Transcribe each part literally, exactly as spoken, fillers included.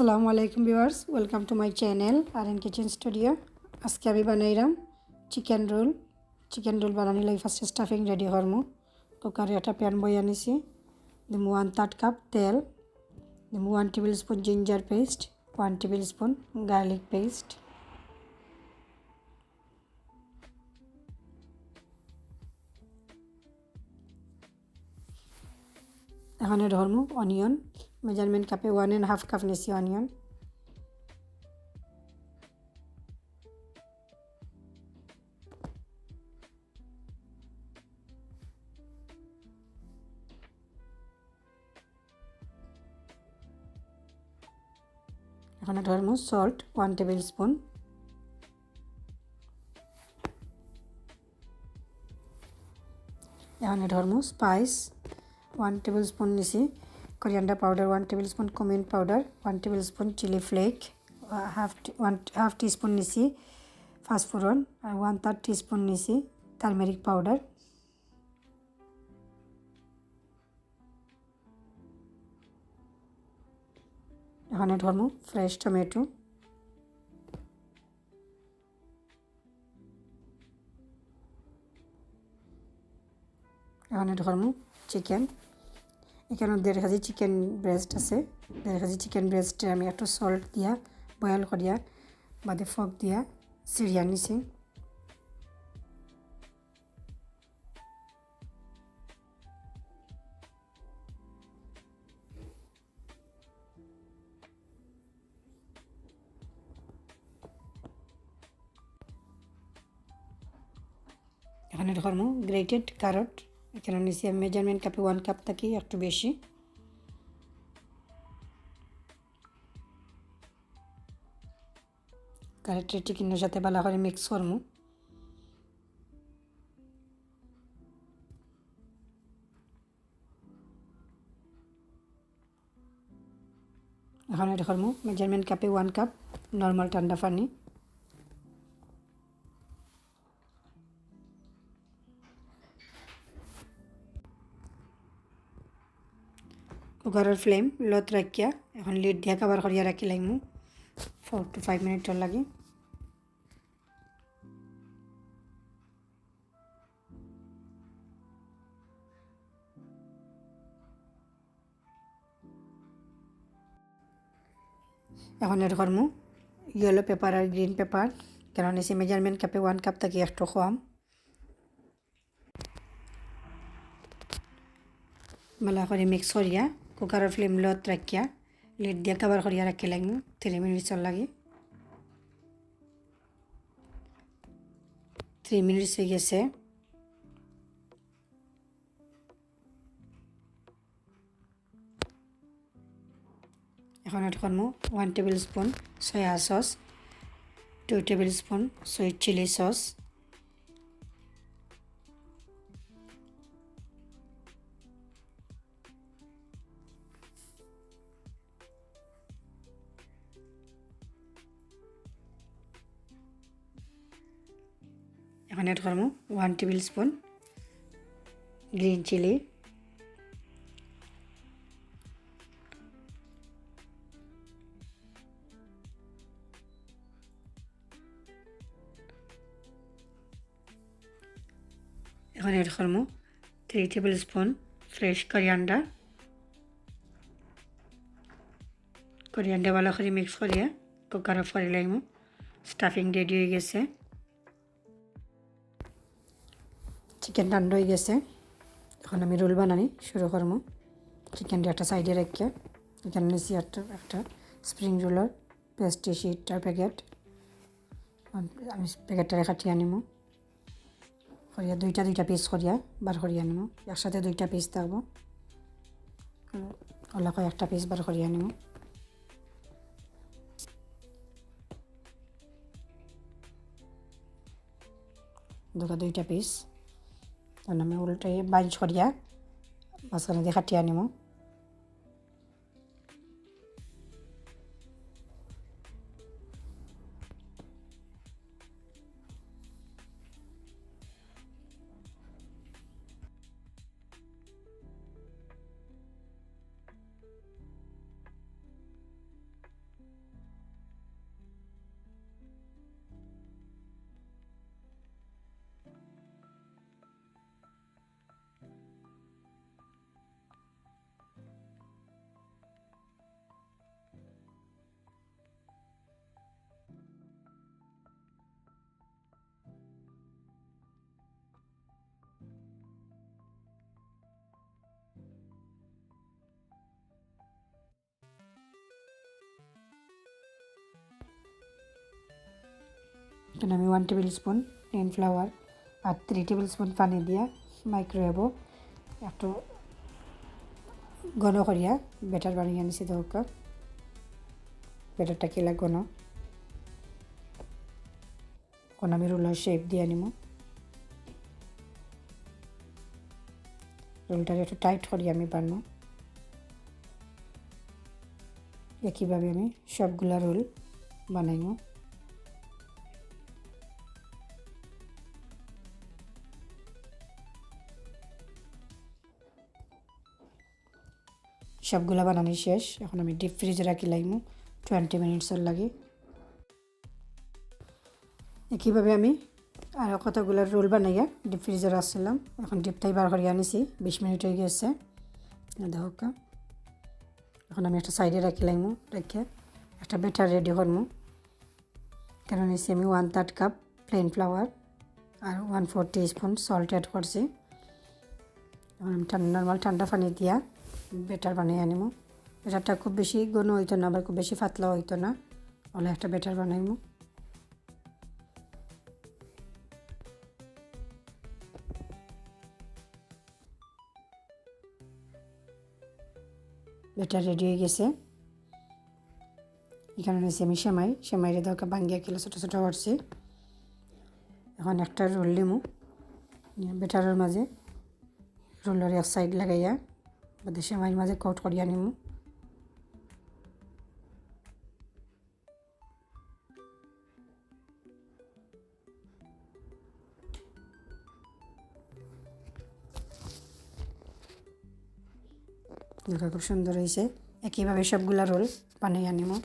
আসসালামু আলাইকুম viewers, welcome to my channel R N Kitchen Studio। আজকে আমি বানাইরাম চিকেন রোল। চিকেন রোল বানানি লাগি first stuffing ready করমু। কুকারে একটা pan বইয়া নিছি, দিমু one third cup তেল, দিমু one table spoon ginger paste, one table spoon garlic paste। এখন add করমু অনিয়ন, measurement কাপে one and half cup নিছি অনিয়ন। এখন add করমু salt one table spoon। এখন add করমু spice one table spoon নিছি, coriander powder one table spoon, cumin powder one table spoon, chili flake half one half tea spoon নিছি, পাঁচ ফোড়ন আর one third tea spoon নিছি turmeric powder। এখন add করমু fresh tomato। এখন add করমু চিকেন। এখানো দেড় কেজি চিকেন ব্রেস্ট আছে। দেড় কেজি চিকেন ব্রেস্টে আমি একটু salt দিয়া, boil করিয়া, বাদে fork দিয়া ছিড়িয়া নিছি। এখন add করমু grated carrot। এখানো নিছি আমি measurement কাপে one cup থাকি একটু বেশি। Carrot চিকেনর সাথে ভালা করি mix করমু। এখন add করমু measurement কাপে one cup normal ঠান্ডা পানি। কুকারর flame low-ত রাখিয়া এখন lid দিয়া cover করিয়া রাখি লাগমু four to five মিনিটর লাগি। এখন add করমু yellow pepper আর green pepper, কারণ এসে measurement কাপে one cup থাকি একটু কম। ভালা করি mix করিয়া কুকারর flame low-ত রাখিয়া lid দিয়া cover করিয়া রাখি লাগমু three মিনিটসর লাগি। Three মিনিটস হয়ে গেছে। এখন add করমু one table spoon soya sauce, two table spoon sweet chili sauce। এখন add করমু one table spoon green chili। এখন add করমু three table spoon fresh coriander। Coriander ভালা করি mix করিয়া কুকারো ফরি লাগমু। Stuffing ready হয়ে গেছে। চিকেন ঠান্ডা হয়ে গেছে। এখন আমি রোল বানানি শুরু করমু। চিকেনটা একটা সাইডে রাখিয়া এখানো নিছি একটা, একটা spring roll-র pastry sheet-র packet। আমি প্যাকেটটারে কাটিয়া নিমু। করিয়া দুইটা দুইটা piece করিয়া বার করিয়া নিমু। একসাথে দুইটা piece থাকবো। ওলা কয় একটা piece বার করিয়া নিমু। দুটা দুইটা piece। তখন আমি উল্টাই bunch করিয়া মাঝখানে দিয়া কাটিয়া নিমু। আমি one table spoon plain flour আর থ্রি টেবিল স্পুন পানি দিয়া মাইক্রোওয়েভও একটু ঘন করিয়া ব্যাটার বানাইয়া নিছি। দেখউক্কা ব্যাটারটা কিলা ঘন। এখন আমি রোলর শেপ দিয়া নিমু। রোলটারে একটু টাইট করি আমি বানমু। একইভাবে আমি সবগুলা রোল বানাইমু। সবগুলা বানানি শেষ। এখন আমি ডিপ ফ্রিজে রাখিলাইমু টোয়েন্টি মিনিটসর লাগি। একইভাবে আমি আরও কতগুলা রোল বানাইয়া ডিপ ফ্রিজে রাখছিলাম। এখন ডিপটাই বার করিয়া আনিছি, বিশ মিনিট অই গেছে। দেখউক্কা, এখন আমি একটা সাইডে রাখিলাইমু, রেখে একটা ব্যাটার রেডি করমু। কারণ নিছি আমি one third cup plain flour আর one four teaspoon salt add করছি। এখন আমি ঠান্ডা, নর্মাল ঠান্ডা পানি দিয়া ব্যাটার বানাইয়া নিমু। ব্যাটারটা খুব বেশি ঘন অইতো না, আবার খুব বেশি পাতলা অইতো না, অলা একটা ব্যাটার বানাইমু। ব্যাটার রেডি অই গেছে। এখানো নিছি আমি সেমাই, সেমাইরে দেখউক্কা ভাঙ্গিয়া কিলা ছোট ছোট করছি। এখন একটা রোল নিমু, ব্যাটারর মাঝে রোলর এক সাইড লাগাইয়া বাদে সেমাইর মাঝে কোট করিয়া নিমু। দেখউক্কা খুব সুন্দর অইছে। একইভাবে সবগুলা রোল বানাইয়া নিমু।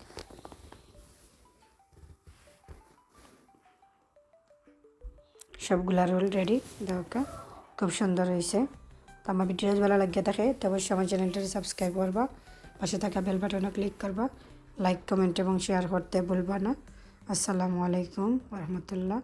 সবগুলা রোল রেডি। দেখউক্কা খুব সুন্দর অইছে। তো আমার ভিডিও যদি ভালা লাগিয়া থাকে, তো অবশ্যই আমার চ্যানেলটারে সাবস্ক্রাইব করবা, পাশে থাকা বেল বাটনও ক্লিক করবা, লাইক, কমেন্ট এবং শেয়ার করতে ভুলবা না। আসসালামু আলাইকুম ওয়া রাহমাতুল্লাহ।